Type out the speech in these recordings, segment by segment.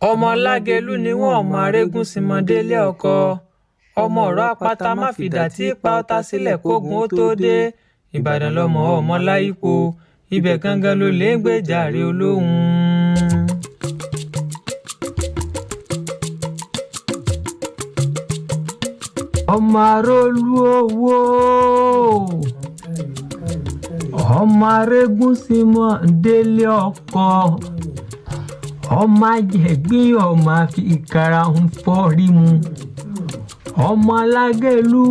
Ọmọ Lágelú ni wọ́n, ọmọ Arégúnsimọ délé ọkọ, ọmọ ọ̀rọ̀ àpáta máfìdà tí í pa ọ̀tá sílẹ̀ kógun ó tóó dé. Ìbàdàn lọmọ ọmọ láyípo, ibẹ̀ gangan ló lè ń gbèjàre olóhùn. Ọmọ arólú owó, ọmọ Arégúnsimọ délé ọkọ, ọmọ ajẹ̀gbín, ọmọ àfi ìkarahun fọ́rí mu, ọmọ Lágelú.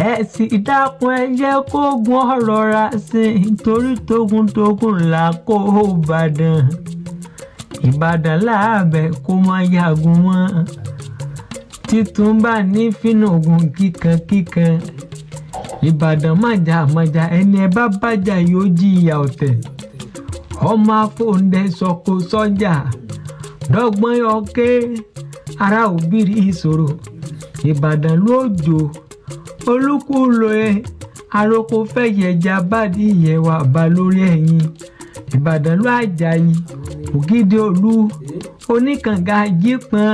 Ẹ sì dákun, ẹ jẹ́ kógun ọ̀rọ̀ ra sí i, torí tógun-tógun là kó Ìbàdàn. Ìbàdàn láàbẹ̀ kó má yàgùn mọ́ títún bá ní fínàgùn kíkankíkan. Ìbàdàn májà májà, ẹni ẹ bá bàjá yóò jìyà ọ̀tẹ̀. Ọmọ afọ́ndẹ sọkò sọ́jà dọ́gbọ́n yọké ara òbírí ìṣòro. Ìbàdàn lójó olúkúlò ẹ àròkọ fẹ̀yẹ̀jà bàdí ìyẹ̀wà bá lórí ẹ̀yìn. Ìbàdàn ló Àjàyí Ògìdì Olú oníkànga jípọn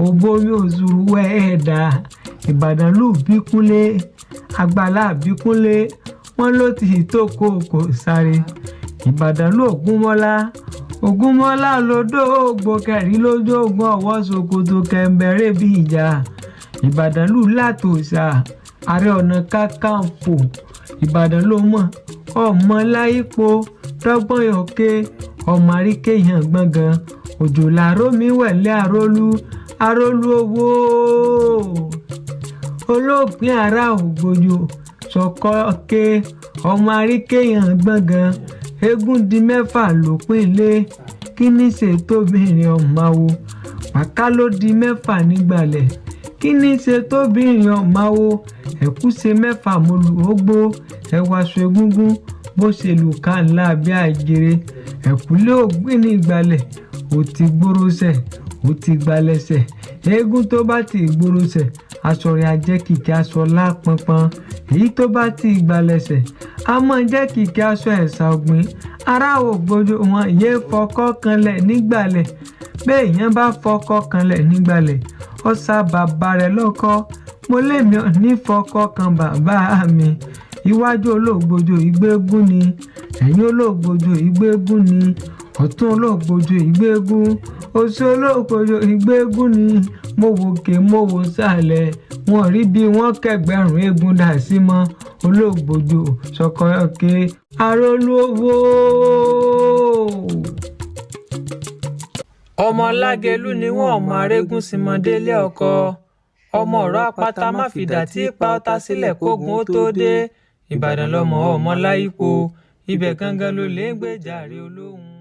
òbomi òṣùrù wẹ́ẹ̀dà. Ìbàdàn ló Bíkúnlé àgbàlá Bíkúnlé, wọn ló ti tó kókó sáré. Ìbàdàn ló Ògúnmọ́lá, Ògúnmọ́lá lodò ògbókẹ̀rí lójú ogun ọwọ́ ṣòkòtò kẹ̀ǹbẹ̀rẹ̀ bí ìjà. Ìbàdàn lù Látòsà Ààrẹ Ọ̀nà Kakanfò. Ìbàdàn ló mọ̀ ọmọ láyípo dọ́gbọ́n yọ̀ké ọmọ àríkèyàn gbọ̀ngàn òjò làrómi wẹ̀lẹ́ àrólú àrólú owó olóògbé ara ògbójò sọkọ́ké ọmọ àríkèyàn gbọ̀ngàn. Eégún di mẹ́fà lópin lé, kí ní ṣe tóbìnrin ọmọ wo pàká ló di mẹ́fà nígbàlẹ̀, kí ní ṣe tóbìnrin ọmọ wo ẹ̀kú ṣe mẹ́fà mọ́lù ógbó ẹwà aṣọ egúngún bó ṣe lù ká ńlá bí àjèrè. Ẹ̀kúlé ògbìn nígbàlẹ̀, ó ti gbóròsẹ̀, ó ti gbalẹ̀sẹ̀. Eégún tó bá ti gbóròsẹ̀, aṣọ rẹ̀ á jẹ́ kìkì aṣọ lápọnpọn. Èyí tó bá ti gbalẹ̀sẹ̀, a máa jẹ́ kìkì aṣọ ẹ̀sà ọ̀gbìn. Ará ògbójú wọn yéé fọkọ́ kanlẹ̀ nígbàlẹ̀. Bẹ́ẹ̀ yẹn bá fọkọ́ kanlẹ̀ nígbàlẹ̀, ọ̀sà bàbá rẹ̀ lọ́kọ́. Mo lémi ò ní fọkọ́ kan bàbá mi. Iwájú olóògbójò ìgbégún ni, ẹ̀yìn olóògbójò ìgbégún ni, ọ̀tún olóògbójò ìgbégún, òsì olóògbójò ìgbégún ni. Mo wòkè, mo wò sàlẹ̀, wọn rí bí wọ́n kẹgbẹ̀rún eégún dà sí mọ́. Olóògbójò sọkọyọkẹ arólú owó. Ọmọ Lágelú ni wọ́n, ọmọ Arégúnsimọ délé ọkọ, ọmọ ọ̀rọ̀ àpáta máfìdà tí í pa ọ̀tá sílẹ̀ kógun ó tóó dé. Ìbàdàn lọmọ ọmọ láyípo, ibẹ̀ gangan ló lè ń gbèjàre olóhùn.